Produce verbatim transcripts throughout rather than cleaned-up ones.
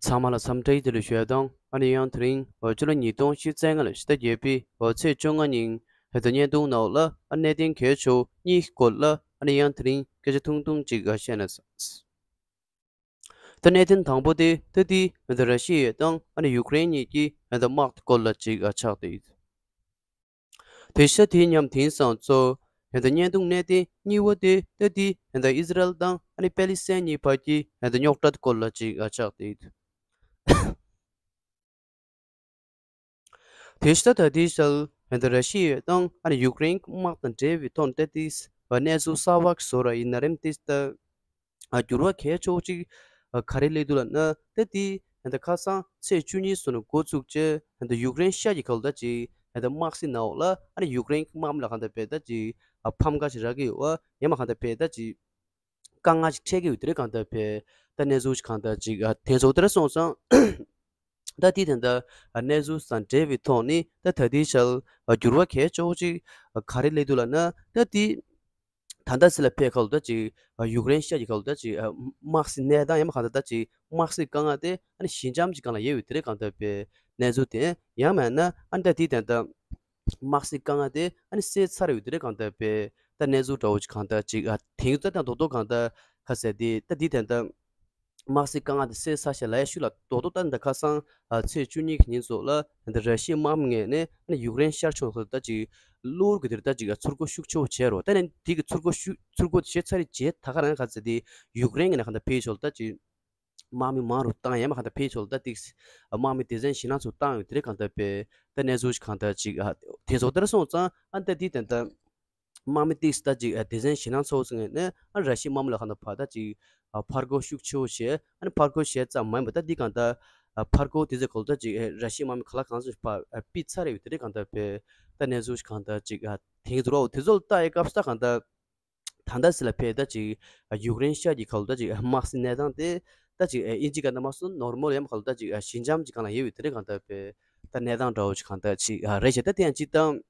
ཚང་མ་ལ་འཚམས་འདྲི་བདེ་ལེགས་ཞུ་ཡ་དང་། ཨ་ནི་ཡང་དེ་རིང་འོ་སྤྱི་ལོ་ཉིས་སྟོང་ཉི་ཤུ་རྩ་ལྔ་ལོའི་ཕྱི་ཟླ་བརྒྱད་པའི་འོ་ཚེས་བཅོ་ལྔ་ཉིན་ཧན་ད་བརྙན་ཐུང་ནང་ལ་ཨ་གནད་དོན་གལ་ཆེ་བོ་གཉིས་ཀྱི་སྐོར་ལ་ཨ་ནི་ཡང་དེ་རིང་སྐད་ཆ་ཐུང་ཐུང་ཅིག་ཨ་བཤད་ན་བསམ། ད་གནད་དོན་དང་པོ་དེ་ད་ལྟའི་ཧན་ད་ར་ཤི་ཡ་དང་ཨ་ནི་ཡུཀ་རེན་གཉིས་ཀྱི་ཧན་ད་དམག་སྐོར་ལ་ཅིག་ཨ་ཆགས་བསྡད་ཡོད། དེ་ཤ་དེའི་ཉམས་དེང་སང་ཚོ་ཧན་ད་བརྙན་ཐུང་གནད་དོན་གཉིས་པ་དེ་ད་ལྟའི་ཧན་ད་ཨི་ཟི་རལ་དང་ཨ་ནི་པེ་ལི་སི་ཐན་གཉིས་བར་གྱི་ཧན་ད་རྙོག་དྲ་སྐོར་ལ་ཅིག་ཨ་ཆགས་བསྡད་ཡོད། དེ་ཤ་ད་ལྟའི་ཤལ་ཧན་ད་ར་ཤི་ཡ་དང་ཨ་ནི་ཡུཀ་རེན་དམག་དང་འབྲེལ་བའི་ཐོག་ནས་ད་ལྟའི་གནས་ཚུལ་གསར་པ་ཞིག་བཟོ་ར་ཡིན་ན་རེམ་ཏིས་ད། ཨ་འགྱུར་བ་གལ་ཆེ་བོ་ཅིག་ཨ་ག་རེ་སླེབས་འདུག་ལབ་ན་ད་དེ་ཧན་ད་ཁ་སང་ཚེས་བཅུ་གཉིས་སོ་ནས་འགོ་བཙུགས་བྱས་ཧན་ད་ཡུཀ་རེན་ཤར་གྱི་ཁ་ལོ་ད་ཅིག་ཧན་ད་དམག་སྲིད་ནང་འོག་ལ་ཨ་ནི་ཡུཀ་རེན་གྱི་དམག་མི་ལ་གང་ལྟར་བས་ད་ཅིག་ཨ་ཕམ་ཁ་ཞིག་རག་གི་ཡོད་ཨ་ཡང་མ་གང་ལྟར་བས་ད་ཅིག་དཀའ་ངལ་ཞིག་འཕྲད་ཀྱི་ཡོད་དེ་རེད་གང་ལྟར་བས་ད་གནས་ཚུལ་ཞིག་གང་ལྟར་ཅིག་ཨ་དེ་ཚོ་དེ་ར་སོང་ཙང་ད་དེ་དེ་འདྲ་གནས་ཚུལ་དང་འབྲེལ་བའི་ཐོག་ནས་ད་ད་ལྟའི་ཆར་འགྱུར་བ་གལ་ཆེ་བོ་ཅིག་ག་རེ་སླེབས་འདུག་ལབ་ན་ད་དེ་ད་ལྟ་སི་ལ་ཕེ་ཁ་ལོ་ད་ཅིག་ཡུཀ་རེན་ཤར་གྱི་ཁ་ལོ་ད་ཅིག་དམག་སྲིད་གནས་སྟངས་ཡང་མ་གང་ལྟར་ད་ཅིག་དམག་སྲིད་དཀའ་ངལ་དེ་ཨ་ནི་ཞི་འཇམ་གྱི་སྒང་ལ་ཡོད་པའི་དེ་རེད་གང་ལྟར་བའི་གནས་ཚུལ་དེ་ཡང་མིན་ན་ཨ་ནི་ད་དེ་དེ་འདྲ་དམག་སྲིད་དཀའ་ངལ་དེ་ཨ་ནི་སེལ་ཚར་ཡོད་དེ་རེད་གང་ལྟར་བའི་ད་གནས་ཚུལ་འདྲ་བོ་ཅིག་གང་ལྟར་ཅིག་དེང་ད་ལྟ་རྡོག་རྡོག་གང་ལྟར་ཁ་གསལ་དེ་ད་དེ་དེ་འདྲ། དམག་སྲིད་དཀའ་ངལ་དེ་སེལ་ཚར་ཞེས་ལབ་ཡ་ཤུལ་ལ་རྡོག་རྡོག་ད་འདི་ཁ་སང་ཨ་ཚེས་བཅུ་གཉིས་ཀྱི་ཉིན་ཙོགས་ལ་འདི་ར་ཤི་ཡའི་དམག་མི་ངོས་ནས་ཨ་ནི་ཡུཀ་རེན་ཤར་ཕྱོགས་སུ་ད་ཅིག་གློ་བུར་གྱི་དེར་ད་ཅིག་ཚུར་རྒོལ་ཤུགས་ཆེ་བོ་བྱས་རོ། ད་ནི་དེ་གི་ཚུར་རྒོལ་ཤུགས་ཚུར་རྒོལ་དེ་བྱས་ཚར་རེད་བྱས་ད་ག་རང་ག་ཚོད་དེ་ཡུཀ་རེན་གྱི་ནས་གང་ལྟར་ཕེ་ཕྱོགས་ལ་ད་ཅིག་དམག་མི་མང་རུ་བཏང་ཡ་མ་གང་ལྟར་ཕེ་ཕྱོགས་ལ་ད་ཏིག་དམག་མི་སྡེ་ཚན་ཞེད་སྣང་ཚོ་བཏང་ཡོད་དེ་རེད་གང་ལྟར་བས་ད་གནས་ཚུལ་ཞིག་གང་ལྟར་ཅིག་ཨ་དེ་ཚོ་དེར་སོང་ཙང་ཨ་ད་དེ་དེ་ད། དམག་མི་ཏིག་ས་ད་ཅིག་ཨ་སྡེ་ཚན་ཞེད་སྣང་ཚ་བོ་ཟེར་ནས་ཨ་ར་ཤི་ཡའི་དམག་མི་ལ་ཁ་ན་ཕར་ད་ཅིག་ཨ་ཕར་རྒོལ་ཤུགས་ཆེ་བོ་བྱས་ཨ་ནི་ཕར་རྒོལ་བྱས་ཙམ་མ་ཡིན་པ་ད་འདི་གང་ལྟར་ཨ་ཕར་རྒོལ་དེ་ཚོའི་སྐོར་ད་ཅིག་ཨ་ར་ཤི་ཡའི་དམག་མི་ག་ལ་གང་ཚོད་ཕར་ཨ་ཕུད་ཚར་རེད་དེ་རེད་གང་ལྟར་བས་ད་གནས་ཚུལ་ཞིག་གང་ལྟར་ཅིག་ཨ་དེང་དུ་རོ་དེ་ཚོ་ལ་ལྟ་ཡི་སྐབས་སུ་ད་གང་ལྟར་ད་ལྟ་སི་ལ་ཕེ་ད་ཅིག་ཨ་ཡུཀ་རེན་ཤར་གྱི་ཁ་ལོ་ད་ཅིག་ཨ་དམག་སྲིད་གནས་སྟངས་དེ་ད་ཅིག་ཨ་ཨིན་ཇི་ག་ན་མ་སོང་ནོར་མལ་ཡང་ཁ་ལོ་ད་ཅིག་ཨ་ཞི་འཇམ་གྱི་སྒང་ལ་ཡོད་པའི་དེ་རེད་གང་ལྟར་བས་ད་གནས་སྟངས་འདྲ་བོ་ཞིག་གང་ལྟར་ཅིག་ཨ་རེད་བྱས་ད་དེ་ཡང་ཅིག་ད།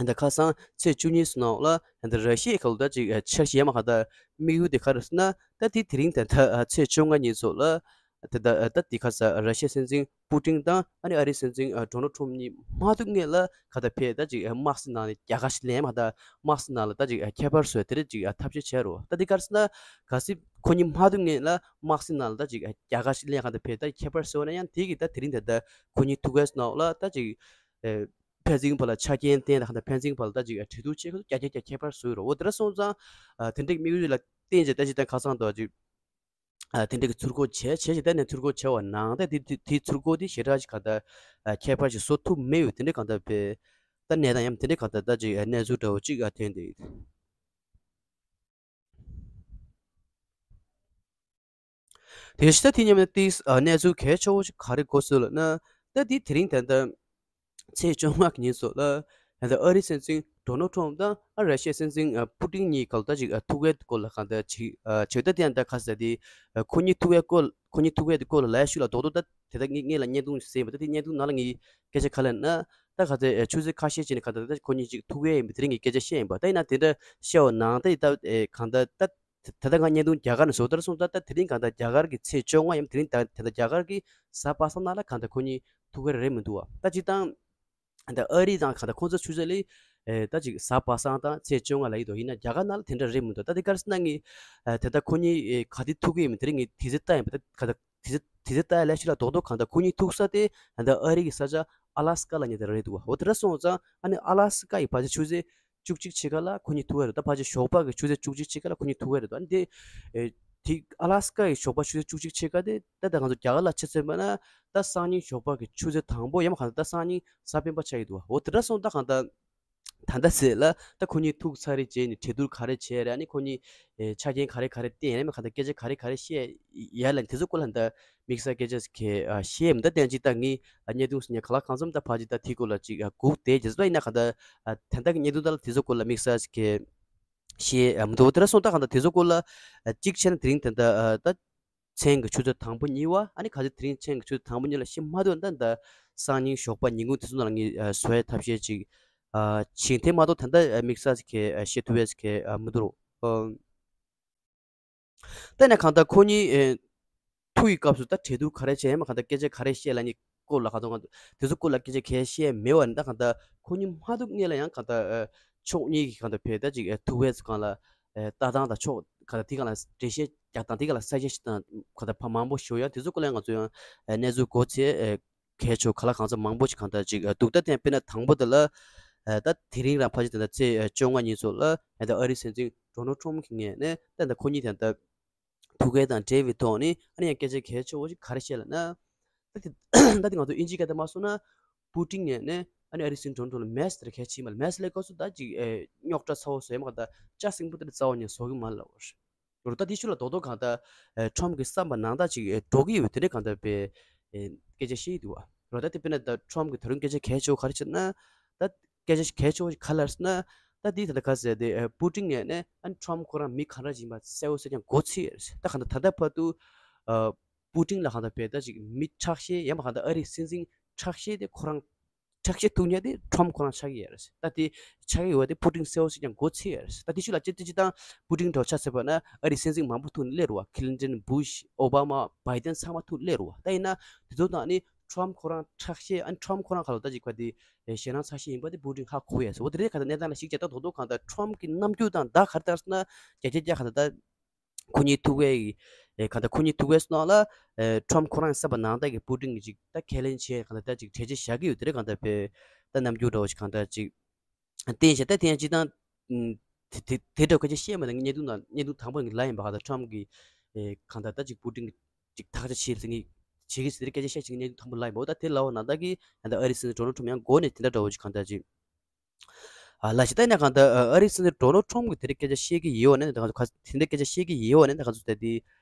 ད་ཁ་སང་ཚེས་བཅུ་གཉིས་སུ་ནང་ལ་ད་ར་ཤི་ཡའི་ཁ་ལོ་ད་ཅིག་འཆར་གཞི་ཡ་མ་ཁ་ད་དམིགས་ཡུལ་དེ་ག་རེ་ཟེར་ན་ད་དེ་དེ་རིང་ད་ད་ཚེས་བཅོ་ལྔ་ཉིན་ཚོ་ལ་ད་ད་ད་དེ་ཁ་ས་ར་ཤི་ཡའི་སྲིད་འཛིན་པུ་ཏིན་དང་ཨ་ནི་ཨ་རིའི་སྲིད་འཛིན་ཌོ་ནལ་ཊམ་གཉིས་མ་ཐུག་སྔོན་ལ་ཁ་ད་ཕེ་ད་ཅིག་དམག་སྲིད་ནང་ནས་རྒྱ་གར་ཞིག་ལེན་མ་ད་དམག་སྲིད་ནང་ལ་ད་ཅིག་ཁྱད་པར་བཟོས་དེ་རེད་ཅིག་ཐབས་ཤེས་བྱས་རོ། ད་དེ་ག་རེ་ཟེར་ན་གལ་སྲིད་ཁོ་གཉིས་མ་ཐུག་སྔོན་ལ་དམག་སྲིད་ནང་ལ་ད་ཅིག་རྒྱ་གར་ཞིག་ལེན་ཁ་ད་ཕེ་ད་ཁྱད་པར་བཟོས་ན་ཡང་དེ་གི་ད་དེ་རིང་ད་ད་ཁོ་གཉིས་ཐུག་ག་སོང་ལ་ད་ཅིག་ཕན་ཚུན་བར་ལ་ཆ་རྐྱེན་བསྟན་དང་ད་ཕན་ཚུན་བར་ལ་ད་ཅིག་གྲོས་བསྡུར་བྱེད་ཁུལ་རྒྱ་ཆེ་རྒྱ་ཁྱད་པར་བཟོས་རོ། འོ་དེ་འདྲ་སོང་ཙང་ཨ་དེ་འདྲའི་དམིགས་ཡུལ་ལ་བརྟེན་བྱས་ད་ཅིག་ད་ཁ་སང་དུ་ཅིག་ཨ་དེ་འདྲའི་གི་ཚུར་རྒོལ་བྱས་བྱས་ཞིག་ད་ནས་ཚུར་རྒོལ་བྱས་པ་ནང་ད་དེ་དེ་དེ་ཚུར་རྒོལ་དེ་ཞེ་དྲག་ཅིག་ག་ད་ཨ་ཁྱད་པར་ཅིག་བཟོ་ཐུབ་མེད་ཡོད་དེ་འདྲའི་གང་ད་པའི་ད་གནས་སྟངས་ཡང་དེ་འདྲའི་གང་ད་ད་ཅིག་ཨ་གནས་ཚུལ་འདྲ་བོ་ཅིག་ཨ་ཐོན་ཏེ། དེ་ཤི་ད་དེ་མཉམ་ན་ཏིས་ཨ་གནས་ཚུལ་གལ་ཆེ་བོ་ཞིག་ག་རེ་གོ་སོང་ལབ་ན་ད་དེ་དེ་རིང་ད་ལྟ་ཚེས་བཅོ་ལྔ་གི་ཉིན་སོགས་ལ་ད་ལྟ་ཨ་རིའི་སྲིད་འཛིན་ཌོ་ནལ་ཊམ་དང་ཨ་ར་ཤི་ཡའི་སྲིད་འཛིན་ཨ་པུ་ཏིན་གཉིས་སྐབས་ད་ཅིག་ཨ་ཐུག་པའི་སྐོར་ལ་གང་ལྟར་ཅིག་ཨ་བྱས་ད་དེ་ཡང་ད་ག་ཟེར་དེ་ཨ་ཁོ་གཉིས་ཐུག་པའི་སྐོར་ཁོ་གཉིས་ཐུག་པའི་སྐོར་ལ་ལབ་ཡ་ཤུལ་ལ་རྡོག་རྡོག་ད་དེ་ད་ངས་ངས་ལ་བརྙན་ཐུང་ཞིག་བཟོས་ཡིན་པ་ད་དེ་བརྙན་ཐུང་ནང་ལ་ངས་སྐད་ཆ་ག་ལབ་ན་ད་ག་ཚོད་ཨ་ཆུ་ཚོད་ཁ་ཤས་ཅིག་ནས་གང་ལྟར་ད་ཁོ་གཉིས་ཅིག་ཐུག་པའི་ཡིན་པ་དེ་རིང་ངས་སྐད་ཆ་བཤད་ཡིན་པ་ད་ཡིན་ན་དེ་འདྲ་བཤད་པ་ནང་ད་ཡིན་ད་ཨེ་གང་ལྟར་ད། ད་ལྟ་ང་བརྙན་ཐུང་རྒྱ་གར་ནས་བཟོ་ལྟར་སོང་ད་ལྟ་དེ་རིང་གང་ལྟར་རྒྱ་གར་གྱི་ཚེས་བཅོ་ལྔ་ཡམ་དེ་རིང་ད་ད་ལྟ་རྒྱ་གར་གྱི་གཟའ་པ་སངས་ནང་ལ་གང་ལྟར་ཁོ་གཉིས་ཐུག་གི་རེད་མི་འདུག་བ། ད་སྤྱིར་བཏང་ད་ཨ་རི་དང་གང་ལྟར་ཁོང་ཚོ་ཆུ་ཚོད་ལས་ཨེ་ད་ཅིག་གཟའ་པ་སངས་དང་ཚེས་བཅོ་ལྔ་ལ་ཡིན་འདུག་ཡིན་ན་རྒྱ་གར་ནང་ལ་དེ་འདྲ་རེད་མི་འདུག་ད་དེ་ག་རེ་ཟེར་ན་ངས་ཨེ་ད་ལྟ་ཁོ་གཉིས་ཨེ་ག་དུས་ཐུག་གི་ཡིན་མིན་དེ་རིང་ངས་དུས་ཚོད་ལྟ་ཡིན་པ་ད་ག་ད་དུས་ཚོད་དུས་ཚོད་ལྟ་ཡ་ལས་ཤུལ་ལ་རྡོག་རྡོག་གང་ལྟར་ཁོ་གཉིས་ཐུག་ས་དེ་ད་ལྟ་ཨ་རི་གི་ས་ཆ་ཨ་ལ་སི་ཀ་ལབ་མཁན་དེ་རང་རེད་འདུག་བ། འོ་དེ་འདྲ་སོང་ཙང་ཨ་ནི་ཨ་ལ་སི་ཀ་ཡི་ཕལ་ཆེར་ཆུ་ཚོད་བཅུ་གཅིག་ཕྱེད་ཀ་ལ་ཁོ་གཉིས་ཐུག་ཡ་རེད། ད་ཕལ་ཆེར་ཞོགས་པ་གི་ཆུ་ཚོད་བཅུ་གཅིག་ཕྱེད་ཀ་ལ་ཁོ་གཉིས་ཐུག་ཡ་རེད། ད་ཨ་ནི་དེ་ཨེ་དེ་ཨ་ལ་སི་ཀ་ཡི་ཞོགས་པ་ཆུ་ཚོད་བཅུ་གཅིག་ཕྱེད་ཀ་དེ་ད་ད་ང་ཚོ་རྒྱ་གར་ལ་ཆ་མཚོན་པ་ན་ད་སང་ཉིན་ཞོགས་པ་གི་ཆུ་ཚོད་དང་པོ་ཡང་མ་གང་ད་ད་སང་ཉིན་གཟའ་སྤེན་པ་ཆགས་ཀྱི་འདུག་བ། འོ་དེ་འདྲ་སོང་ད་གང་ད། ད་ལྟ་ཟེར་ལ་ད་ཁོ་གཉིས་ཐུག་ཚར་རེད་བྱས་ནས་གྲོས་བསྡུར་ག་རེ་བྱས་རེད། ཨ་ནི་ཁོ་གཉིས་ཨེ་ཆ་རྐྱེན་ག་རེ་ག་རེ་བསྟན་ཡ་ལ་མི་གང་ལྟར་སྐད་ཆ་ག་རེ་ག་རེ་བཤད་ཡ་ལ་དེ་ཚོ་སྐོར་ལ་ད་དམིགས་བསལ་སྐད་ཆ་ཞིག་གི་ཨ་བཤད་མི་འདུག་དེ་ཅིག་ད་ངས་ཨ་བརྙན་ཐུང་ཞིག་ཉན་ག་ལ་གང་འཚམ་ད་ཕ་ཅིག་ད་དེའི་སྐོར་ལ་ཅིག་ཨ་སྒུག་བསྡད་རྗེས་སུ་ད་ཡིན་ན་གང་ལྟར་ཨ་ད་ལྟ་གི་བརྙན་ཐུང་ད་ལ་དེ་ཚོ་སྐོར་ལ་དམིགས་བསལ་ཞིག་གི་བཤད་ཨ་མི་འདུག་དེ་འདྲ་སོང་ད་གང་ལྟར་དེ་ཚོ་སྐོར་ལ་ཨ་གཅིག་བྱས་ན་དེ་རིང་ད་ལྟ་ཨ་ད། མཚན་གྱི་ཆུ་ཚོད་དང་པོ་གཉིས་པ་ཨ་ནི་ག་ཚོད་དེ་རིང་མཚན་གྱི་ཆུ་ཚོད་དང་པོ་གཉིས་པ་ལ་ཤི་མ་ཐུབ་ན་ད་སང་ཉིན་ཞོགས་པ་ཉིན་གུང་དེ་ཚོ་ནང་ལ་ངས་ཨ་བཟོ་ཡ་ཐབས་ཤེས་ཅིག་ཨ་བྱེད་དེ་མ་གཏོགས་ད་ལྟ་ཨ་དམིགས་བསལ་ཅིག་གི་ཨ་བཤད་ཐུབ་ཡ་ཅིག་གི་ཨ་མི་འདུག་རོ། ཨ་ད་ནས་གང་ལྟར་ཁོ་གཉིས་ཨེ་ ཕུ་ཡི་སྐབས་སུ་ད་གྲོས་བསྡུར་ག་རེ་བྱས་ཡང་གང་ལྟར་སྐད་ཆ་ག་རེ་བཤད་ལབ་ནི་སྐོར་ལ་གང་ལྟར་དེ་ཚོ་སྐོར་ལ་སྐད་ཆ་ག་རེ་བཤད་མེད་པ་ནི་ད་གང་ལྟར་ཁོ་གཉིས་མ་ཐུག་སྔོན་ལ་ཡང་གང་ལྟར་ཕྱོགས་གཉིས་ཀྱི་གང་ལྟར་བོད་ད་ཅིག་ཐུག་པའི་སྒང་ལ་ལྟ་སྟངས་དང་ཕྱོགས་གང་ལྟར་དེ་སྒང་ལ་འགྲེལ་བཤད་རྒྱག་སྟངས་དེ་སྒང་ལ་གསལ་བཤད་ཞིག་དང་གང་ལྟར་ཕ་མང་པོ་ཞུ་ཡང་དེ་ཚོ་སྐོར་ལ་ཡང་ང་ཚོ་ཡང་གནས་ཚུལ་གོ་ཚེ། གལ་ཆེ་ག་ལ་གང་ཚ་མང་པོ་ཞིག་གང་ལྟར་ཅིག་འདུག་ད་དེ་དཔེར་ན་དང་པོ་དེ་ལ་ད་དེ་རིང་རང་ཕལ་ཆེར་ད་ལྟ་ཚེས་བཅོ་ལྔ་ཉིན་ཚོ་ལ་ད་ཨ་རིའི་སྲིད་འཛིན་ཌོ་ནལ་ཊམ་གྱི་ངོས་ནས་ད་ད་ཁོ་གཉིས་ད་ད་ཐུག་འཕྲད་དང་འབྲེལ་བའི་ཐོག་ནས་ཨ་ནི་ཡང་སྐད་ཆ་གལ་ཆེ་བོ་ཞིག་ག་རེ་བཤད་ལབ་ན། ད་དེ་ད་དེ་ང་ཚོ་ཨིན་ཇི་སྐད་དུ་མ་སོང་ན་པུ་ཏིན་ངོས་ནས་ཨ་ནི་ཨ་རིའི་སྲིད་འཛིན་ཌོ་ནལ་ཊམ་ལ་མེ་སི་དེར་གལ་ཆེ་མ་ལ་མེ་སི་ལས་སྐབས་སུ་ད་ཅིག་རྙོག་དྲ་ཚ་བོ་བཟོས་མ་ག་ད་ལྕགས་སྲིན་པོ་དེ་རྩ་བ་ནས་བཟོ་གི་མ་ལ་བར། རོ་ད་དེ་ཤུ་ལ་རྡོག་རྡོག་གང་ལྟར་ཊམ་གྱི་བསམ་པ་ནང་ལྟར་ཅིག་འགྲོ་གི་ཡོད་དེ་འདྲ་གང་ལྟར་པའི་སྐད་ཆ་བཤད་ཀྱི་འདུག་བ། རོ་ད་དེ་དཔེར་ན་ད་ཊམ་གྱི་ད་རུང་སྐད་ཆ་གལ་ཆེ་བོ་ག་རེ་བྱས་ན། ད་སྐད་ཆ་གལ་ཆེ་བོ་ག་ལ་ཟེར་ན། ད་དེ་ད་ལྟ་ག་ཟེར་དེ་པུ་ཏིན་ངོས་ནས་ཨ་ཊམ་ཁོ་རང་མི་ག་འདྲ་ཅིག་ཡིན་པ་གསལ་བོ་གསལ་རྐྱང་གོ་ཚིག་ད་གང་ལྟར་ད་ལྟ་བར་དུ་པུ་ཏིན་ལ་གང་ལྟར་པའི་ད་ཅིག་མི་ཁྲག་ཤེད་ཡང་མ་གང་ལྟར་ཨ་རིའི་སྲིད་འཛིན་ཁྲག་ཤེད་དེ་ཁོ་རང་ཁྲག་ཤེད་ཐུག་ཉེ་དེ་ཊམ་ཁོ་རང་ཆགས་ཀྱི་ཡོད་རེད། ད་དེ་ཆགས་ཀྱི་ཡོད་དེ་པུ་ཏིན་གསལ་བོ་ཞིག་ཀྱང་གོ་ཚིག་ཡོད་རེད། ད་དེ་ཤུ་ལ་ཅི་ཅི་དང་པུ་ཏིན་འདྲ་བོ་ཆ་ཟེར་བ་ན་ཨ་རིའི་སྲིད་འཛིན་མང་པོ་ཐུག་ནས་སླེབས་རུ་བ། ཁི་ལིན་ཏན། བུ་ཤ། ཨོ་བྷ་མ། བྷའི་ཏན་ཚང་མ་ཐུག་སླེབས་རུ་བ། ད་ཡིན་ན་དེ་ཚོ་དང་ནི་ཊམ་ཁོ་རང་ཁྲག་ཤེད་ཨ་ནི་ཊམ་ཁོ་རང་ཁ་ལོ་ད་ཅིག་པ་དེ་ཞེད་སྣང་ཚ་ཤེད་ཡིན་པ་དེ་པུ་ཏིན་ཧ་གོ་ཡས་སོ། འོ་དེ་རེད། ག་ད་གནས་སྟངས་ལ་ཞིག་བྱས་ད་དོ་དོ་གང་ད་ཊམ་གྱི་རྣམ་འགྱུར་དང་ད་ག་རེ་ལྟར་ན་རྒྱ་ཆེ་རྒྱ་ག་ད་ད། ཁོ་གཉིས་ཐུག་པའི་ཨེ་གང་ལྟར་ཁོ་གཉིས་ཐུག་པའི་སྣང་ལ་ཨེ་ཊམ་ཁོ་རང་བསམ་པ་ནང་ལྟར་གྱི་པུ་ཏིན་གྱི་ཅིག་ད་ཁས་ལེན་བྱས་གང་ལྟར་ད་ཅིག་གྲོས་ཆོད་བཞག་གི་ཡོད་དེ་རེད། གང་ལྟར་པའི་ད་རྣམ་འགྱུར་འདྲ་བོ་ཞིག་གང་ལྟར་ཅིག་བསྟན་བྱས་ད་དེ་ཡང་ཅི་དང་དེ་དེ་དེ་འདྲ་བོ་སྐད་ཆ་བཤད་མ་ད་ངས་བརྙན་ཐུང་དང་བརྙན་ཐུང་དང་པོ་ལ་ཡིན་པ་གང་ལྟར་ཊམ་གྱི་ཨེ་གང་ལྟར་ད་ཅིག་པུ་ཏིན་གྱི་ཅིག་ཐག་ཆ་བྱེད་ཟེར་ངེས་བྱེད་ཀྱི་ཟེར་སྐད་ཆ་བཤད་ཅིག་བརྙན་ཐུང་དང་པོ་ལ་ཡིན་པ་འོ་ད་དེ་ལ་བ་ནང་ལྟར་གྱི་ད་ཨ་རི་སྲིད་འཛིན་ཌོ་ནལ་ཊམ་ཡང་འགོ་ནས་དེ་འདྲ་འདྲ་བོ་ཞིག་གང་ལྟར་ཅིག་ཨ་ལ་ཞིག་ད་ནས་གང་ལྟར་ཨ་རིའི་སྲིད་འཛིན་ཌོ་ནལ་ཊམ་གྱིས་དེ་རིང་སྐད་ཆ་བཤད་ཀྱི་ཡོད་ནས་ད་ག་ཚོད་དེ་འདྲ་སྐད་ཆ་བཤད་ཀྱི་ཡོད་ནས་ད་ག་ཚོད་ད་དེ་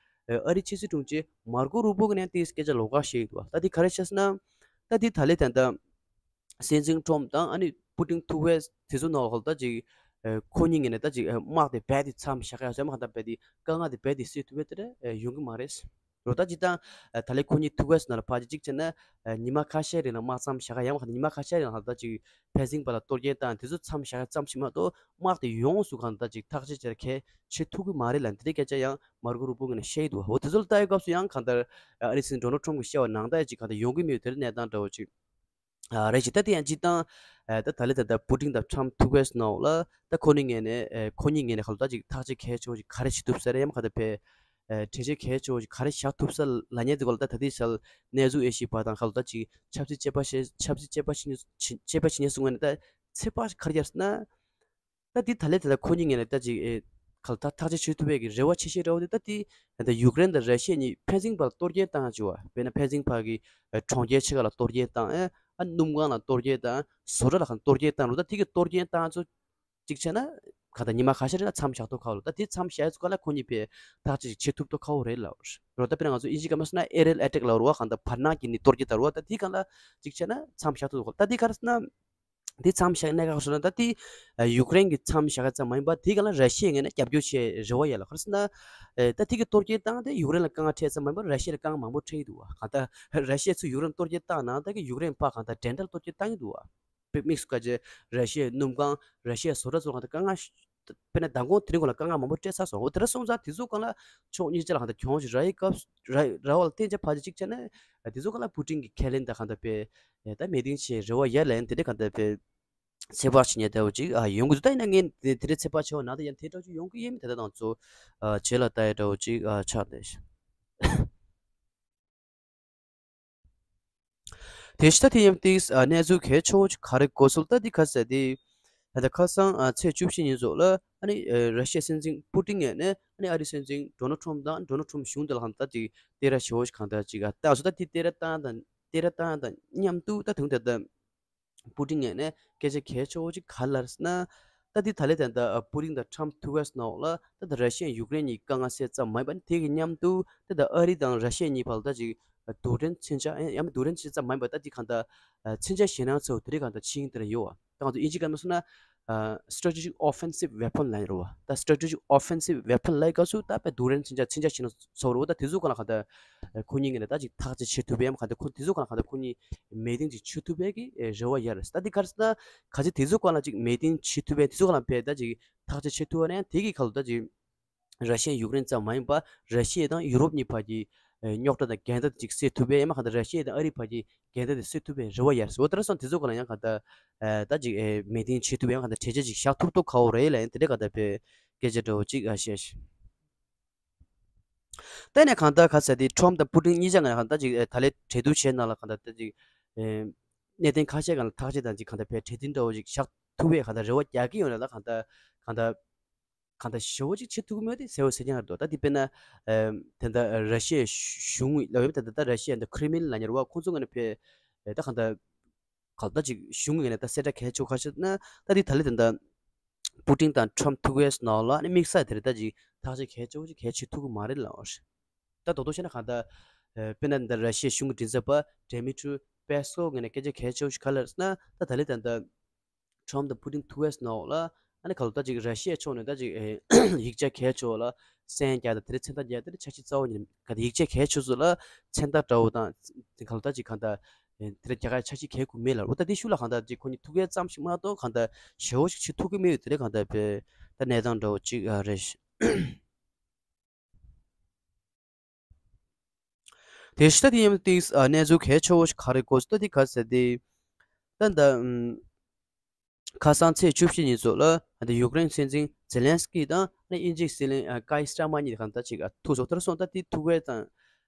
ཨ་རིའི་ཕྱི་སྲིད་དྲུང་ཆེ་མར་ཀོ་རུ་པོ་གི་ནས་དེའི་སྐད་ཆ་ལོགས་ཀ་བཤད་ཀྱི་འདུག་ད་དེ་ག་རེ་བཤད་ཟེར་ན། ད་དེ་ད་ལས་ད་ལྟ་སྲིད་འཛིན་ཊམ་དང་ཨ་ནི་པུ་ཏིན་ཐུག་པའི་དེ་ཚོ་ནང་ལ་ད་ཅིག་ཁོ་གཉིས་ངོས་ནས་ད་ཅིག་དམག་དེ་རྦད་དེ་མཚམས་བཞག་ཡ་ཟེར་མ་གང་ལྟར་རྦད་དེ་དཀའ་ངལ་དེ་རྦད་དེ་སེལ་ཐུབ་པའི་དེ་འདྲ་ཡོང་གི་མ་རེད། རོ་ད་ཅི་དང་ད་ལས་ཁོ་གཉིས་ཐུག་པའི་ནང་ལ་ཕར་ཅིག་ཅིག་བྱས་ན་ཉི་མ་ཁ་ཤས་རིང་ལ་དམག་མཚམས་བཞག་ཡ་མ་གང་ལྟར་ཉི་མ་ཁ་ཤས་རིང་ལ་ད་ཅིག་ཕན་སེང་བ་ལ་གཏོར་སྐྱོན་བཏང་དེ་ཚོ་མཚམས་བཞག་ཡ་ཙམ་ཞིག་མ་གཏོགས་དམག་དེ་ཡོངས་སུ་གང་ལྟར་ཅིག་ཐག་གཅོད་བྱེད་གལ་བྱེད་ཐུབ་ཀྱི་མ་རེད་ལ་འདི་འདྲའི་སྐད་ཆ་ཡང་མར་ཀོ་རུ་པོ་ངོས་ནས་བཤད་ཀྱི་འདུག་འོ་དེ་ཚོ་ལ་ལྟ་ཡི་སྐབས་སུ་ཡང་གང་ལྟར་ཨ་རི་སྲིད་འཛིན་ཌོ་ནལ་ཊམ་གྱིས་བཤད་པ་ནང་ལྟར་ཅིག་གང་ལྟར་ཡོང་གི་མེད་དེར་གནས་སྟངས་འདྲ་བོ་ཅིག་ཨ་རེད་ཅིག་ད་དེ་ཡང་ཅི་དང་ཨ་ད་ད་ལས་ད་ད་པུ་ཏིན་དང་ཊམ་ཐུག་པའི་ནང་ལ་ད་ཁོ་གཉིས་ངོས་ནས་ཨ་ཁོ་གཉིས་ངོས་ནས་ཁ་ལོ་ད་ཅིག་ཐག་གཅོད་གལ་ཆེ་བོ་ཅིག་ག་རེ་བྱེད་ཐུབ་ས་རེད་ཡང་ག་ད་ཕེ་ཨ་གྲོས་ཆོད་གལ་ཆེ་བོ་ཅིག་ག་རེ་བཞག་ཐུབ་ས་ལ་ཉེ་དུ་ག་ལ་ད་ད་དེ་ཤལ་གནས་ཚུལ་ཨེ་ཤི་བ་དང་ཁ་ལོ་ད་ཅིག་ཆབ་སྲིད་དཔྱད་པ་ཤེས་ཆབ་སྲིད་དཔྱད་པ་ཤེས་ནས་དཔྱད་པ་ཤེས་ནས་གསུང་བ་ནི་ད་ཚེ་དཔག་ག་རེ་རྒྱབ་ཟེར་ན། ད་འདི་ད་ལས་ད་ལྟ་ཁོ་གཉིས་ངོས་ནས་ད་ཅིག་ཨེ་ག་ལ་ད་ཐག་གཅོད་བྱེད་ཐུབ་པའི་གི་རེ་བ་ཆེ་ཤོས་འདྲ་བོ་དེ་ད་འདི་ད་ཡུཀ་རེན་དང་ར་ཤི་ཡ་གཉིས་ཕན་ཚུན་བར་གཏོར་སྐྱོན་བཏང་བྱུང་བ་དཔེར་ན་ཕན་ཚུན་བར་གི་ཨེ་གྲོང་ཁྱེར་ཆེ་ཁག་ལ་གཏོར་སྐྱོན་བཏང་ཨེ་ཨ་སྣུམ་ཁང་ལ་གཏོར་སྐྱོན་བཏང་བཟོ་གྲྭ་ལ་གང་གཏོར་སྐྱོན་བཏང་རུ་ད་དེ་གི་གཏོར་སྐྱོན་བཏང་ཚོ་གཅིག་བྱས་ན་ག་ད་ཉི་མ་ཁ་ཤས་རིང་ལ་མཚམས་བཞག་ཐུབ་ཁག་ལ་ད་དེ་མཚམས་བཞག་ཚོ་ག་ལ་ཁོ་གཉིས་ཕེ་ཐག་གཅོད་ཅིག་བྱེད་ཐུབ་ཐུབ་ཁག་པོ་རེད་ལ་རོ་ད་དཔེར་ན་ང་ཚོ་ཨིན་ཇི་སྐད་མ་སོང་ན་ཨེ་རིལ་ཨེ་ཊེག་ལ་རུ་བ་གང་ད་བར་སྣང་གི་ནི་གཏོར་སྐྱོན་ད་རུ་བ་ད་དེ་ག་ལ་གཅིག་བྱས་ན་མཚམས་བཞག་ཐུབ་ཐུབ་ཁག་ད་དེ་ག་རེ་ཟེར་ན། དེ་མཚམས་བཞག་གནད་འགག་བཟོ་ན་ད་དེ་ཡུཀ་རེན་གྱི་མཚམས་བཞག་ཙམ་མ་ཡིན་པར་དེ་ག་ལ་ར་ཤི་ཡའི་ངོས་ནས་རྒྱབ་སྐྱོར་བྱེད་རེ་བ་ཡོད་ལ་ག་རེ་ཟེར་ན། ད་དེ་གི་གཏོར་སྐྱོན་བཏང་དེ་ཡུཀ་རེན་ལ་དཀའ་ངལ་འཕྲད་ཙམ་མ་ཡིན་པར་ར་ཤི་ཡ་ལ་དཀའ་ངལ་མང་པོ་འཕྲད་ཀྱི་འདུག་བ། གང་ལྟར་ར་ཤི་ཡ་ཚོས་ཡུཀ་རེན་གཏོར་སྐྱོན་བཏང་ན་ད་གི་ཡུཀ་རེན་ཕར་གང་ལྟར་འགྲན་ཟླ་ལ་གཏོར་སྐྱོན་བཏང་གི་འདུག་བ། དམིགས་སུ་བཀར་བྱས་ར་ཤི་ཡའི་སྣུམ་ཁང་ར་ཤི་ཡའི་བཟོ་གྲྭ་ཚོ་གང་ལྟར་དཀའ་ངལ་དཔེར་ན་མདང་དགོང་དེ་རིང་གོང་ལ་དཀའ་ངལ་མང་པོ་འཕྲད་ཚར་སོང་འོ་དེ་འདྲ་སོང་ཙང་དེ་ཚོ་གང་ལ་ཕྱོགས་གཉིས་ཆ་ལ་གང་ལྟར་གྱོང་ཞིག་རག་ཡི་སྐབས་རག་རག་པ་ལ་བརྟེན་བྱས་ཕར་ཅིག་གཅིག་བྱས་ན་དེ་ཚོ་གང་ལ་པུ་ཏིན་གྱི་ཁས་ལེན་དང་གང་ལྟར་པའི་ད་མི་ཏིང་ཆེ་རེ་བ་ཡ་ལན་དེ་འདྲ་གང་ལྟར་པའི་ཚེ་དཔག་བྱེད་ཉེ་ལྟ་བུ་ཅིག་ཡོང་གི་འདུག་ད་ཡིན་ན་ངས་དེ་དེ་འདྲའི་ཚེ་དཔག་བྱེད་པ་ནང་དུ་ཡང་དེ་འདྲ་ཅིག་ཡོང་གི་ཡིན་མིན་དེ་ལྟ་དང་ཚོ་བྱེད་ལ་ལྟ་ཡི་འདྲ་བོ་ཅིག་ཆགས་ཏེ། དེ་ཕྱི་ད་དེ་ཡང་ཏིག་གནས་ཚུལ་གལ་ཆེ་བོ་ཅིག་ག་རེ་གོ་སོང་ད་འདི་ཁ་ཟེར་ཏེ། ད་ལྟ་ཁ་སང་ཚེས་བཅུ་བཞི་ཉིན་ཚོ་ལ་ཨ་ནི་ར་ཤི་ཡའི་སྲིད་འཛིན་པུ་ཏིན་ངོས་ནས་ཨ་ནི་ཨ་རིའི་སྲིད་འཛིན་ཌོ་ནལ་ཊམ་དང་ཌོ་ནལ་ཊམ་གཞུང་དེ་ལ་གང་ལྟར་ཅིག་བསྟན་ར་ཞེ་བོ་ཞིག་གང་ལྟར་ཅིག་བཏང་སོང་ད་དེ་བསྟན་ར་བཏང་དང་བསྟན་ར་བཏང་དང་མཉམ་དུ་ད་དུང་ད་ལྟ་པུ་ཏིན་ངོས་ནས་སྐད་ཆ་གལ་ཆེ་བོ་ཅིག་ག་རེ་ལབ་ཟེར་ན། ད་འདི་ད་ལས་ད་ལྟ་པུ་ཏིན་དང་ཊམ་ཐུག་པའི་ནང་ལ་ད་ལྟ་ར་ཤི་ཡ་ཡུཀ་རེན་གཉིས་དཀའ་ངལ་སེལ་ཙམ་མ་ཡིན་པ་ནི་དེ་གི་མཉམ་དུ་ད་ལྟ་ཨ་རི་དང་ར་ཤི་ཡ་གཉིས་བར་ལ་ད་ཅིག་རྡུལ་ཕྲན་མཚོན་ཆ་ཡང་མིན་རྡུལ་ཕྲན་མཚོན་ཆ་ཙམ་མ་ཡིན་པ་ད་འདི་གང་ལྟར་མཚོན་ཆ་ཞེད་སྣང་ཚ་བོ་དེ་རིགས་གང་ལྟར་ཕྱིན་དེ་ར་ཡོད་བ། ད་ང་ཚོ་ཨིན་ཇི་སྐད་ནང་སོང་ན་strategic offensive weapon ལབ་ཡོད་རེད་བ། ད་strategic offensive weapon ལབ་སྐབས་སུ་ད་དཔེ་རྡུལ་ཕྲན་མཚོན་ཆ་མཚོན་ཆ་ཞེད་སྣང་ཚ་བོ་རེད་བ། ད་དེ་ཚོ་གང་ལ་གང་ལྟར་ཁོ་གཉིས་ངོས་ནས་ད་ཅིག་ཐག་གཅོད་བྱེད་ཐུབ་པའི་ཡང་གང་ལྟར་ཁོ་དེ་ཚོ་གང་ལ་གང་ལྟར་ཁོ་གཉིས་མེ་ཏིང་ཅིག་བྱེད་ཐུབ་པའི་གི་རེ་བ་ཡོད་རེད། ད་འདི་ག་རེ་ཟེར་ན་གལ་སྲིད་དེ་ཚོ་གང་ལ་ཅིག་མེ་ཏིང་བྱེད་ཐུབ་པའི་དེ་ཚོ་གང་ལ་བས་ད་ཅིག་ཐག་གཅོད་བྱེད་ཐུབ་པ་ན་ཡང་དེ་གི་ཁ་ལོ་ད་ཅིག་ར་ཤི་ཡ་ཡུཀ་རེན་ཙམ་མ་ཡིན་པ་ར་ཤི་ཡ་དང་ཡུ་རོབ་གཉིས་བར་གྱི་ རྙོག་དྲ་དང་འགལ་ཟླ་ཅིག་སེལ་ཐུབ་པའི་ཡང་མ་གང་ལྟར་ར་ཤི་ཡ་དང་ཨ་རིའི་བར་གྱི་འགལ་ཟླ་དེ་སེལ་ཐུབ་པའི་རེ་བ་ཡོད་རེད་ཟེར། འོ་དེ་འདྲ་སོང་དེ་ཚོ་ག་ལ་ཡང་གང་ལྟར་ད་ཅིག་མོས་མཐུན་བྱེད་ཐུབ་པའི་ཡང་གང་ལྟར་གྲོས་ཆོད་ཅིག་བཞག་ཐུབ་ཐུབ་ག་འོ་རེད་ལ་ཡང་དེ་འདྲ་གང་ལྟར་བའི་སྐད་ཆ་འདྲ་བོ་ཅིག་བཤད། ད་ནས་གང་ལྟར་ག་ཟེར་དེ་ཁྲོམ་དང་པུ་ཏིན་གཉིས་ཆ་ང་གང་ལྟར་ཅིག་ད་ལན་གྲོས་བསྡུར་བྱས་ནང་ལ་གང་ལྟར་ད་ཅིག་གནད་དོན་ཁ་ཤས་གང་ལ་ཐག་གཅོད་དང་ཅིག་གང་ལྟར་བའི་གྲོས་མཐུན་འདྲ་བོ་ཅིག་བཞག་ཐུབ་པའི་གང་ལྟར་རེ་བ་རྒྱག་གི་ཡོད་ན་ད་གང་ལྟར་གང་ལྟར། གང་ལྟར་ཞེ་པོ་ཅིག་བྱེད་ཐུབ་ཀྱི་མེད་དེ་གསལ་བོ་གསལ་རྐྱང་རེད་འདུག་ད་དེ་དཔེར་ན་ཨམ་དེ་འདྲ་ར་ཤི་ཡའི་གཞུང་ལ་ཡོད་དེ་འདྲ་ད་ར་ཤི་ཡ་འདི་ཁྲི་མིན་ལ་ཉར་བ་ཁོང་ཚོ་ངོས་ནས་ཕེ་ད་གང་ལྟར་གང་ལྟར་ཅིག་གཞུང་ངོས་ནས་ད་གསལ་བསྒྲགས་གལ་ཆེ་ཁ་ཤས་ན་ད་དེ་ད་ལི་དེ་འདྲ་པུ་ཏིན་དང་ཁྲོམ་ཐུག་པའི་ནང་ལ་ནི་དམིགས་བསལ་དེ་རེད་ད་ཅིག་ཐག་གཅོད་གལ་ཆེ་བོ་ཅིག་གལ་ཆེ་ཐུབ་ཀྱི་མ་རེད་ལ། ད་རྡོག་རྡོག་བཤད་ན་གང་ལྟར་དཔེར་ན་འདི་ར་ཤི་ཡའི་གཞུང་གི་མགྲིན་ཚབ་པ་ཌེ་མི་ཊི་རི་པེ་སི་ཀོབ་ངོས་ནས་སྐད་ཆ་གལ་ཆེ་བོ་ཞིག་ག་ལ་རེད་ཟེར་ན་ད་ད་ལི་ད་ལྟ་ཁྲོམ་དང་པུ་ཏིན་ཐུག་པའི་ནང་ལ་ཨ་ནི་ག་ལ་ད་ཅིག་ར་ཤི་ཡའི་ཕྱོགས་ནས་ད་ཅིག་ཡིག་ཆ་གལ་ཆེ་བོ་ལ་སན་རྒྱག་དང་དེ་རིང་མཚན་རྟགས་རྒྱག་དེ་རིང་འཆར་གཞི་རྩ་བ་ཉིད་ག་ད་ཡིག་ཆ་གལ་ཆེ་ཚོ་ལ་མཚན་རྟགས་འདྲ་བོ་དང་ག་ལ་ད་ཅིག་གང་ལྟར་དེ་རིང་རྒྱག་ཡ་འཆར་གཞི་གལ་དགོས་མེད་ལ། འོ་ད་དེ་ཤུལ་ལ་གང་ལྟར་ཅིག་ཁོ་གཉིས་ཐུག་པའི་ཙམ་ཞིག་མ་གཏོགས་གང་ལྟར་ཞེ་པོ་ཞིག་བྱེད་ཐུབ་ཀྱི་མེད་ཡོད་དེ་རིང་གང་ལྟར་བས་ད་གནས་སྟངས་འདྲ་བོ་ཅིག་རེད། དེ་ཤི་ད་དེ་ཡིན་ཏིག་གནས་ཚུལ་གལ་ཆེ་བོ་ཞིག་ག་རེ་གོ་ད་དེ་ག་ཟེར་དེ། ད་ད་ཁ་སང་ཚེས་བཅུ་བཞི་ཉིན་ཚོ་ལ་ད་ཡུཀ་རེན་སྲིད་འཛིན་ཛེ་ལན་སི་ཀི་དང་དབྱིན་ཇིའི་སྲིད་བློན་ཀའི་སི་ཏར་མར་གཉིས་གང་ལྟར་ཅིག་ཐུག་སོང་། དེར་སོང་ད་དེ་ཐུག་པའི་དང་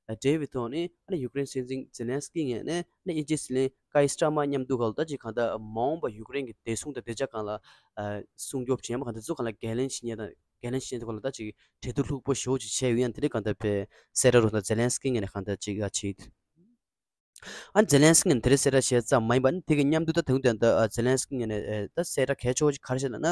འབྲེལ་བའི་ཐོག་ནས་ཡུཀ་རེན་སྲིད་འཛིན་ཛེ་ལན་སི་ཀི་ངོས་ནས་དབྱིན་ཇིའི་སྲིད་བློན་ཀའི་སི་ཏར་མར་མཉམ་དུ་གང་ལྟར་ཅིག་གང་ལྟར་མ་འོངས་པ་ཡུཀ་རེན་གྱི་བདེ་སྲུང་དང་བདེ་འཇགས་སྒང་ལ་སྲུང་སྐྱོབ་བྱེད་མ་གང་ལྟར་ཚོ་གང་ལ་འགན་ལེན་བྱེད་མཁན་དང་། འགན་ལེན་བྱེད་མཁན་ཚོ་ལ་ད་ཅིག་གྲོས་བསྡུར་ལྷུག་པོ་ཞེ་པོ་ཅིག་བྱས་ཡོད་ཡང་དེ་རིང་གང་ལྟར་བས་གསལ་བསྒྲགས་རོགས་དང་ཛེ་ལན་སི་ཀི་ངོས་ནས་གང་ལྟར་ཅིག་ཡ་བྱེད། ཨ་ཛེ་ལན་སི་ཀི་ངོས་ནས་དེ་རིང་གསལ་བསྒྲགས་བྱས་ཙམ་མ་ཡིན་པ་ནི་དེ་གི་མཉམ་དུ་ད་དེ་རིང་དེ་འདྲ་ཛེ་ལན་སི་ཀི་ངོས་ནས་ད་གསལ་བསྒྲགས་གལ་ཆེ་བོ་ཅིག་ག་རེ་བྱས་ལབ་ན།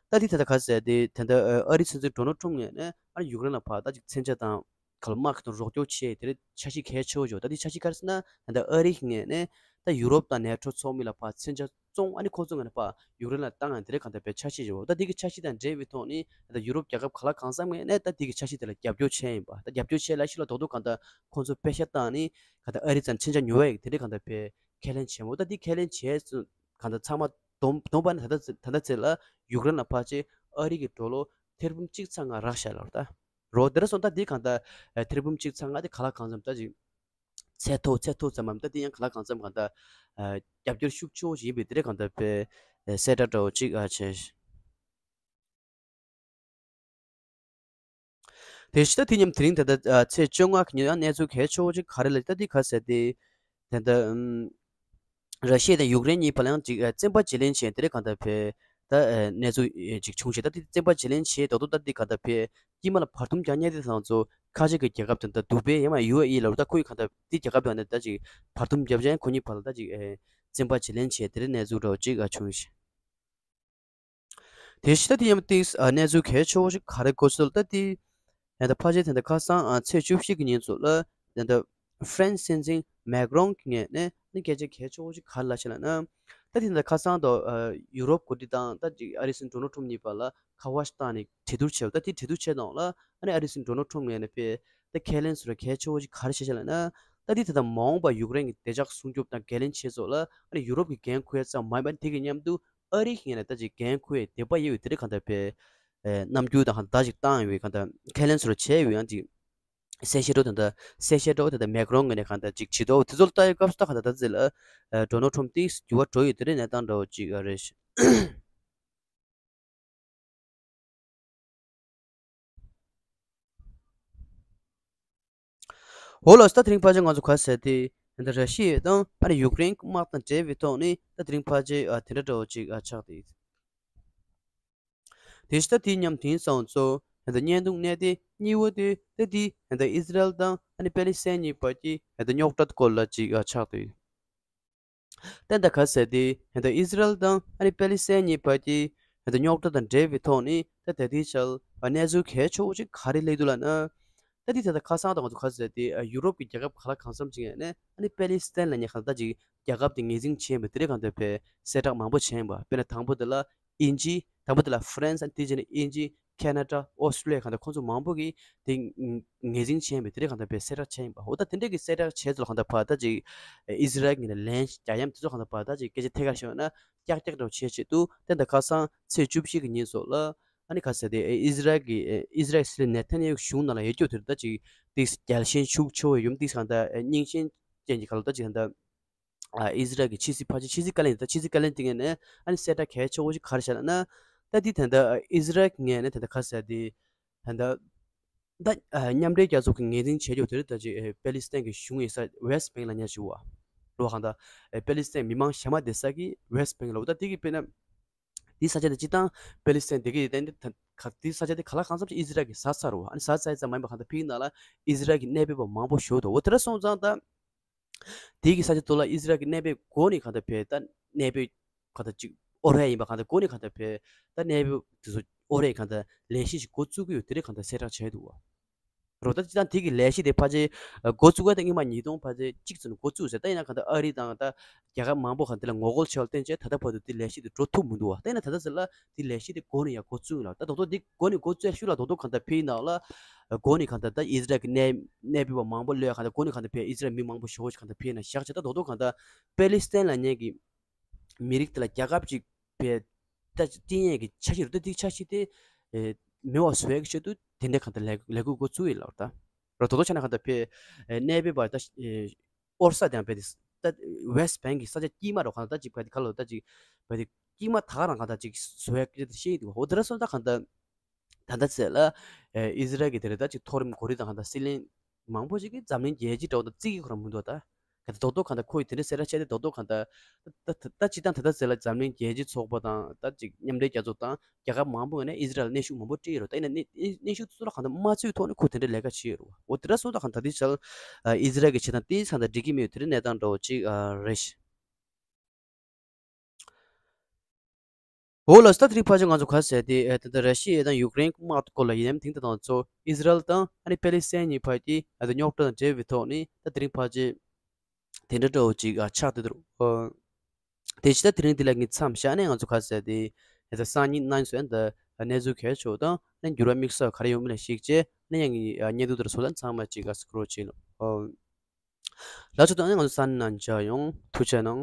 ད་དེ་ད་ལྟ་ག་ཟེར་དེ་དེ་འདྲ་ཨ་རིའི་སྲིད་འཛིན་ཌོ་ནལ་ཊམ་ངོས་ནས་ཨ་ཡུཀ་རེན་ལ་ཕར་ད་ཅིག་མཚོན་ཆ་དང་གལ་དམག་གི་དང་རོགས་སྐྱོར་བྱས་དེ་རིང་འཆར་གཞི་གལ་ཆེ་བོ་ཅིག་ཡོད། ད་དེ་འཆར་གཞི་ག་རེ་ཟེར་ན་ད་ལྟ་ཨ་རིའི་ངོས་ནས་ད་ཡུ་རོབ་དང་ནེ་ཊོ་ཚོགས་མི་ལ་ཕར་མཚོན་ཆ་བཙོང་ཨ་ནི་ཁོ་ཚོ་ངོས་ནས་ཕར་ཡུཀ་རེན་ལ་བཏང་ཡང་དེ་རིང་གང་ལྟར་བའི་འཆར་གཞི་ཡོད། ད་དེ་གི་འཆར་གཞི་དང་འབྲེལ་བའི་ཐོག་ནས་ད་ཡུ་རོབ་རྒྱལ་ཁབ་ག་ལ་གང་འཚམ་ངོས་ནས་ད་དེ་གི་འཆར་གཞི་དེ་ལ་རྒྱབ་སྐྱོར་བྱས་ཡིན་པ། ད་རྒྱབ་སྐྱོར་བྱས་ལ་ཤི་ལ་རྡོག་རྡོག་གང་ལྟར་ཁོ་ཚོ་པེ་ཤ་བཏང་ནས་གང་ལྟར་ཨ་རི་ཙམ་མཚོན་ཆ་ཉོ་བ་ཡིན་དེ་རིང་གང་ལྟར་བའི་ཁས་ལེན་བྱས་མོད། ད་དེ་ཁས་ལེན་བྱས་ཙང་གང་ལྟར་ཚང་མ་བསྡོམས་བསྡོམས་པ་ནི་ད་ལྟ་ད་ལྟ་ཚེ་ལ་ཡུཀ་རེན་ལ་ཕར་ཆེ་ཨ་རི་གི་ཌོ་ལར་ཐེར་འབུམ་གཅིག་ཚེག་ལྔ་རག་ཤག་ལབ་ད། རོ་དེ་ར་སོང་ད་དེ་གང་ལྟར་ཐེར་འབུམ་གཅིག་ཚེག་ལྔ་དེ་ག་ལ་གང་འཚམ་ད་ཅིག་ཚད་མཐོ་ཚད་མཐོ་ཙམ་མམ་ད་དེ་ཡང་ག་ལ་གང་འཚམ་གང་ལྟར་རྒྱབ་སྐྱོར་ཤུགས་ཆེ་བོ་ཞིག་ཡིན་པའི་དེ་རེད་གང་ལྟར་པའི་གསལ་བསྒྲགས་འདྲ་བོ་ཅིག་ཨ་བྱས། དེ་ཕྱི་ད་དེ་མཉམ་དེ་རིང་ད་ལྟ་ཚེས་བཅོ་ལྔ་གི་ཉིན་ཡང་གནས་ཚུལ་གལ་ཆེ་བོ་ཅིག་ག་རེ་ལ་ད་དེ་ག་ཟེར་ཏེ། ད་ལྟ་ར་ཤི་ཡ་དང་ཡུཀ་རེན་གཉིས་བར་ལ་ཡང་ཅིག་བཙན་པ་བརྗེ་ལེན་བྱས་དེ་རེད་གང་ལྟར་བས་ད་གནས་ཚུལ་ཅིག་བྱུང་ཞེས་ད་དེ་བཙན་པ་བརྗེ་ལེན་བྱས་ད་དུང་ད་དེ་གང་ལྟར་བས་དཀྱིལ་མ་ལ་བར་འདུམ་རྒྱག་མཁན་དེ་ཚང་ཚོ་ཁ་ཆེ་གི་རྒྱལ་ཁབ་དེ་ད་དུ་བས་ཡང་མ་ཡུ་ཨེ་ཨི་ལ་ད་ཁོ་ཡི་གང་ལྟར་དེ་རྒྱལ་ཁབ་དེ་ད་ཅིག་བར་འདུམ་རྒྱབ་ཅན་ཁོ་གཉིས་བར་ལ་ད་ཅིག་བཙན་པ་བརྗེ་ལེན་བྱས་དེ་རེད་གནས་ཚུལ་འདྲ་བོ་ཅིག་བྱུང་ཞེས། དེ་ཕྱི་ད་དེ་ཡང་ཏིག་གནས་ཚུལ་གལ་ཆེ་བོ་ཞིག་ག་རེ་གོ་ཚུལ་ད་དེ། ད་ལྟ་ཕལ་ཆེར་ད་ལྟ་ཁ་སང་ཚེས་བཅུ་བཞི་གི་ཉིན་ཚོ་ལ་ད་ལྟ་ཧྥ་རན་སི་སྲིད་འཛིན་མེག་རོང་གི་ངོས་ནས་ནི་སྐད་ཆ་གལ་ཆེ་བོ་ཞིག་ག་རེ་ལབ་ཤེ་ལབ་ན། ད་དེ་ད་ལྟ་ཁ་སང་དུ་ཡུ་རོབ་འགོ་ཁྲིད་དང་ད་ཅིག་ཨ་རི་སྲིད་འཛིན་ཌོ་ནལ་ཊམ་གཉིས་བར་ལ་ཁ་པར་ཞིག་བཏང་ནས་གྲོས་བསྡུར་བྱས་པ་ད་དེ་གྲོས་བསྡུར་བྱས་ནང་ལ་ཨ་ནི་ཨ་རི་སྲིད་འཛིན་ཌོ་ནལ་ཊམ་ངོས་ནས་ཕེ་ད་ཁས་ལེན་ཟེར་བ་གལ་ཆེ་བོ་ཞིག་ག་རེ་བྱས་ཤེ་ལབ་ན། ད་དེ་ད་ལྟ་མ་འོངས་པ་ཡུཀ་རེན་གྱི་བདེ་འཇགས་སྲུང་སྐྱོབ་དང་འགན་ལེན་བྱས་སོགས་ལ་ཨ་ནི་ཡུ་རོབ་ཀྱི་འགན་འཁུར་ཡ་ཙམ་མ་ཡིན་པར་དེ་གི་མཉམ་དུ་ཨ་རི་ཡིན་ན་ད་ཅིག་འགན་འཁུར་ཡའི་འདོད་པ་ཡོད་དེ་རིང་གང་ལྟར་བས་རྣམ་འགྱུར་དང་གང་ལྟར་ཅིག་བཏང་ཡོད་གང་ལྟར་ཁས་ལེན་ཚུར་བྱས་ཡོད་ཡང་ཅིག་གསལ་བཤད་འགྲོ་དེ་འདྲ་གསལ་བཤད་འགྲོ་དེ་འདྲ་མེག་རོང་ངོས་ནས་གང་ལྟར་ཅིག་བྱེད་དོ་དེ་ཚོ་ལ་ལྟ་ཡོད་སྐབས་སུ་ད་གང་ལྟར་ད་ཚེ་ལ་ཌོ་ནལ་ཊམ་ཏིག་འགྱུར་བ་འགྲོ་ཡོད་དེ་རིང་གནས་སྟངས་འདྲ་བོ་ཅིག་རེད། འོ་ལགས་སོ། ད་དེ་རིང་ཕལ་ཆེར་ང་ཚོ་ག་ཟེར་ཏེ་ད་ར་ཤི་ཡ་དང་ཨ་ནི་ཡུཀ་རེན་དམག་དང་འབྲེལ་བའི་ཐོག་ནས་ད་དེ་རིང་ཕལ་ཆེར་ཨ་དེ་འདྲ་འདྲ་བོ་ཅིག་ཨ་ཆགས་ཏེ། དེ་ཕྱི་ད་དེའི་མཉམ་དེང་སང་ཚོ་ད་བརྙན་ཐུང་གནད་དེ་གཉིས་པ་དེ་ད་དེ་ད་ཨི་ཟི་རལ་དང་ཨ་ནི་པེ་ལི་སི་ཐན་གཉིས་བར་གྱི་ད་རྙོག་དྲ་སྐོར་ལ་ཅིག་ཨ་ཆགས་ཏེ། ད་ད་ག་ཟེར་ཏེ་ད་ཨི་ཟི་རལ་དང་ཨ་ནི་པེ་ལི་སི་ཐན་གཉིས་བར་གྱི་ད་རྙོག་དྲ་དང་འབྲེལ་བའི་ཐོག་ནས་ད་ད་ལྟའི་ཆར་གནས་ཚུལ་གལ་ཆེ་བོ་ཅིག་ག་རེ་སླེབས་འདུག་ལབ་ན། ད་དེ་ད་ལྟ་ཁ་སང་ད་ང་ཚོ་ག་ཟེར་ཏེ་ཡུ་རོབ་ཀྱི་རྒྱལ་ཁབ་ག་ལ་གང་འཚམ་ཅིག་ཡིན་ནའི་ཨ་ནི་པེ་ལི་སི་ཐན་ལབ་མཁན་གང་ལྟར་ཅིག་རྒྱལ་ཁབ་དེ་ངོས་འཛིན་བྱས་པའི་དེ་རིང་གང་ལྟར་བའི་གསལ་བསྒྲགས་མང་པོ་བྱས་པ་དཔེར་ན་དང་པོ་དེ་ལ་དབྱིན་ཇི། དང་པོ་དེ་ལ་ཧྥ་རན་སི། དེ་རྗེས་ནས་དབྱིན་ཇི། ཁེ་ན་ཌ། ཨོ་སི་ཀྲོ་ལི་ཡ་གང་ལྟར་ཁོང་ཚོ་མང་པོ་གིས་དེ་ངོས་འཛིན་བྱས་པའི་དེ་རིང་གང་ལྟར་བའི་གསལ་བསྒྲགས་བྱས་ཡིན་པ། འོ་ད་དེ་འདྲ་གི་གསལ་བསྒྲགས་བྱས་ཚོ་ལ་གང་ལྟར་བར་ད་ཅིག་ཨི་ཟི་རལ་གྱི་ནས་ལན་རྒྱག་ཡམ་དེ་ཚོ་གང་ལྟར་བར་ད་ཅིག་སྐད་ཆ་ཐད་ཀར་བཤད་ན་ཀྱག་ཀྱག་འདྲ་བོ་བྱས་བྱས་འདུག་དེ་འདྲ་ཁ་སང་ཚེས་བཅུ་བཞི་གི་ཉིན་སོགས་ལ་ ཨ་ནི་ག་ཟེར་དེ་ཨི་ཟི་རལ་གྱི་ཨི་ཟི་རལ་སྲིད་བློན་ནེ་ཐན་ཡ་ཧུ་གཞུང་ནང་ལ་ཡོད་རྒྱུ་དེ་རེད། ད་ཅིག་ཏིག་རྒྱལ་ཞེན་ཤུགས་ཆེ་བོ་ཡོད་མི་ཏིག་གང་ལྟར་རྙིང་ཞེན་ཅན་གྱི་ག་ལ་ད་ཅིག་གང་ལྟར། ཨ་ཨི་ཟི་རལ་གྱི་ཕྱི་སྲིད་ཕལ་ཆེར་ཕྱི་སྲིད་བཀའ་བློན་ད་ཕྱི་སྲིད་བཀའ་བློན་དེ་ངོས་ནས་ཨ་ནི་གསལ་བསྒྲགས་གལ་ཆེ་བོ་ཞིག་ག་རེ་བྱས་ན་ད་འདི་ད་ལྟ་ཨི་ཟི་རལ་གྱི་ངོས་ནས་ད་ལྟ་ག་ཟེར་དེ་ད་ལྟ་ད་མཉམ་འབྲེལ་རྒྱལ་ཚོགས་ཀྱི་ངོས་འཛིན་བྱས་ཡོད་དེ་རེད། ད་ཅིག་པེ་ལི་སི་ཐན་གྱི་གཞུང་ཡིན་ས་ཝེ་སི་བེང་ལ་ཉར་བཞུགས་པ་རེད་བ། གང་ལྟར་པེ་ལི་སི་ཐན་མི་མང་གཞན་མ་བསྡད་ས་གི་ཝེ་སི་བེང་ལ་འོ་ད་དེ་གི་དཔེར་ན་དེའི་ས་ཆ་དེ་སྤྱིར་བཏང་པེ་ལི་སི་ཐན་དེ་གི་དེ་ད་ག་དེའི་ས་ཆ་དེ་ག་ལ་གང་འཚམ་ཞིག་ཨི་ཟི་རལ་གྱི་ཟ་ཚར་བ། ཨ་ནི་ཟ་ཚར་ཙམ་མ་ཡིན་པ་གང་ལྟར་ཕ་གི་ནང་ལ་ཨི་ཟི་རལ་གྱི་གནས་སྤོས་པ་མང་པོ་ཞིག་འདུག་འོ་དེ་འདྲ་སོང་ཙང་ད། དེ་གི་ས་ཆ་དེ་ལ་ཨི་ཟི་རལ་གྱི་གནས་སྤོས་དགོས་ནི་གང་ལྟར་ཕར་ད་གནས་སྤོས་གང་ལྟར་ཅིག་ཨོ་རེད་ཡིན་པ་གང་ལྟར་དགོས་ནི་གང་ལྟར་ཕར་ད་གནས་སྤོས་དེ་ཚོ་ཨོ་རེད་གང་ལྟར་ལས་གཞི་ཞིག་འགོ་བཙུགས་ཀྱི་ཡོད་དེ་རེད། གང་ལྟར་གསལ་བསྒྲགས་བྱས་འདུག་བ། རོ་ད་སྤྱིར་བཏང་དེ་གི་ལས་གཞི་དེ་ཕལ་ཆེར་འགོ་བཙུགས་པ་དང་སྔོན་མ་ཉིས་སྟོང་ཕལ་ཆེར་གཅིག་ཙམ་འགོ་བཙུགས་ཟེར། ད་ཡིན་ན་གང་ལྟར་ཨ་རི་དང་ད་རྒྱལ་ཁབ་མང་པོ་གང་དེ་ལ་ངོ་རྒོལ་བྱས་པ་བརྟེན་བྱས་ད་ལྟ་བར་དུ་དེ་ལས་གཞི་དེ་འགྲོ་ཐུབ་མི་འདུག་བ། ད་ཡིན་ན་ད་ལྟ་ཟེར་ལ་དེ་ལས་གཞི་དེ་འགོ་ནས་ཡང་འགོ་བཙུགས་ཡིན་ལ། ད་རྡོག་རྡོག་དེ་འགོ་ནས་འགོ་བཙུགས་ཤུལ་ལ་རྡོག་རྡོག་གང་ལྟར་ཕར་ཡིན་ནའང་ལ་འགོ་ནས་གང་ལྟར་ད་ཨི་ཟི་རལ་གྱི་གནས་གནས་སྤོས་པ་མང་པོ་ལོས་གང་ལྟར་འགོ་ནས་གང་ལྟར་ཕར་ཨི་ཟི་རལ་མི་མང་པོ་ཞེ་པོ་ཞིག་གང་ལྟར་ཕར་ཡིན་ན་བཞག་བྱས། ད་རྡོག་རྡོག་གང་ལྟར་པེ་ལི་སི་ཐན་ལབ་མཁན་གྱི་མི་རིགས་དེ་ལ་རྒྱལ་ཁབ་ཅིག་པའི་ད་བསྐྲུན་ཡས་ཀྱི་འཆར་གཞི་རེད། ད་དེ་འཆར་གཞི་དེ་ཨེ་མེད་པ་བཟོ་ཡས་ཀྱི་ཆེད་དུ་དེ་འདྲ་གང་ལྟར་ལས་ལས་འགུལ་འགོ་བཙུགས་ཡིན་ལབ་ད། རོ་དོ་དོ་ཆ་ན་གང་ལྟར་ཕར་ཨེ་གནས་སྤོས་པ་ད་ཨེ་ཨོ་རི་ས་དང་བལ་ཏེ་ད་ཝེ་སི་བེང་གི་ས་ཆ་དཀྱིལ་མ་རོ་གང་ལྟར་ད་ཅིག་བལ་ཏེ་ག་ལོ་ད་ཅིག་བལ་ཏེ་དཀྱིལ་མ་ད་ག་རང་གང་ལྟར་ཅིག་བཟོ་ཡས་ཀྱི་ཤེས་ཡིན་འདུག་འོ་དེ་འདྲ་སོང་ད་གང་ལྟར། ད་ལྟ་ཚེ་ལ་ཨེ་ཨི་ཟི་རལ་གྱི་དེ་རེད། ད་ཅིག་མཐོ་རིམ་གོ་རིམ་དང་གང་ལྟར་སྲིད་བློན་མང་པོ་ཞིག་གིས་འཛམ་གླིང་རྒྱལ་སྤྱི་འདྲ་བོ་དང་བརྩི་གི་ཁོ་རང་མི་འདུག་ད་ག་ད་རྡོག་རྡོག་གང་ལྟར་ཁོ་ཡི་དེ་འདྲ་གསལ་བསྒྲགས་བྱས་ཏེ་རྡོག་རྡོག་གང་ལྟར་ད་ད་ད་སྤྱིར་བཏང་ད་ལྟ་ཚེ་ལ་འཛམ་གླིང་རྒྱལ་སྤྱི་ཚོགས་པ་དང་ད་ཅིག་མཉམ་འབྲེལ་རྒྱལ་ཚོགས་དང་རྒྱལ་ཁབ་མང་པོ་ངོས་ནས་ཨི་ཟི་རལ་ལ་གནོན་ཤུགས་མང་པོ་སྤྲད་ཡོད་རེད། ད་ཡིན་ན་གནོན་གནོན་ཤུགས་ཚོ་ལ་གང་ལྟར་མ་ཚུད་ཐོག་ནས་ཁོ་དེ་འདྲ་ལས་ཀ་བྱས་ཡོད་རེད་བ། འོ་དེ་འདྲ་སོང་ད་གང་ལྟར་དེ་ཆ་ཨི་ཟི་རལ་གྱི་བྱེད་སྟངས་དེ་གང་ལྟར་འགྲིག་གི་མེད་ཡོད་དེ་རེད། གནས་སྟངས་འདྲ་བོ་ཅིག་རེད་ཤག་འོ་ལགས་སོ། ད་དེ་རིང་ཕལ་ཆེར་ང་ཚོ་ག་ཟེར་དེ་ཨེ་ད་ལྟ་ར་ཤི་ཡ་དང་ཡུཀ་རེན་དམག་སྐོར་ལ་ཡིན་ནམ། དེང་དང་ང་ཚོ་ཨི་ཟི་རལ་དང་ཨ་ནི་པེ་ལི་སི་ཐན་གཉིས་བར་གྱི་ཨ་ད་རྙོག་དྲ་དང་འབྲེལ་བའི་ཐོག་ནས་ད་དེ་རིང་ཕལ་ཆེར་དེ་འདྲ་འདྲ་བོ་ཅིག་ཨ་ཆགས་བསྡད་འདུག་དེ་ཕྱི་ད་དེ་རིང་འདི་ལ་ངས་མཚམས་བཞག་ནས་ང་ཚོ་ག་ཟེར་དེ་ཨེ་ད་སང་ཉིན་གནངས་ཚེ་ཨ་ད་གནས་ཚུལ་གལ་ཆེ་བ་དང་ཨ་ནི་འགྱུར་བ་དམིགས་བསལ་ག་རེ་ཡོང་མིན་ལ་གཞིགས་བྱས་ཨ་ནི་ཡང་ངས་ཨ་བརྙན་ཐུང་དེར་བཟོ་ལ་ཚང་མ་ཅིག་ཨ་སྐུ་རོགས་བྱེད་ལོ། ལགས་སོ། ད་ཨ་ནི་ང་ཚོ་སང་ཉིན་ནང་མཇལ་ཡོང་། ཐུགས་རྗེ་གནང་།